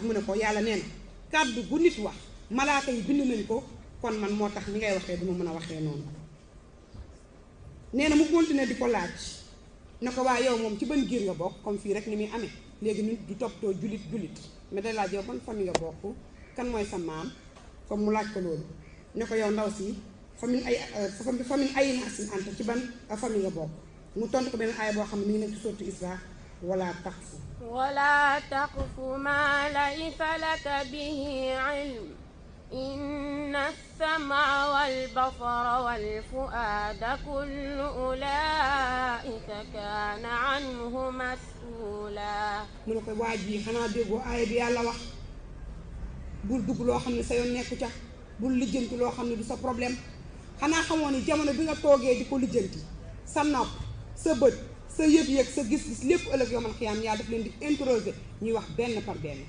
mu ne ko yàlla nee na kàddu gu nit wax malaaka yi bind nañ ko kon man moo tax ni ngay waxee duma mën a waxee noonu nee na mu continuer di ko laaj ne ko waa yow moom ci ban giir nga bokk comme fii rek ni muy amee léegi nit du toppatoo julit mais da laaj yow ban famille nga bokk kan mooy sa maam comme mu laaj ko loolu ne ko yow ndaw si famille ay naasin anta ci ban famille nga bokk mu tontu ko benn aaya boo xam ne mi ngi nekk ci sourate Isra ولا تقف ما ليس لك به علم إن السمع والبصر والفؤاد كل أولئك كان عنه مسؤولا mu ne ko waa ji xanaa déggoo aaya bi yàlla wax bul dugg loo xam ne sa yoon nekku ca bul lijjanti loo xam ne du sa problème xanaa xamoo ni jamono bi nga toogee di ko lijjanti sa nopp sa bët sa yëg-yëg sa gis-gis lépp ëllëg yomal xiyaam yàlla daf leen di interroger ñuy wax benn par benn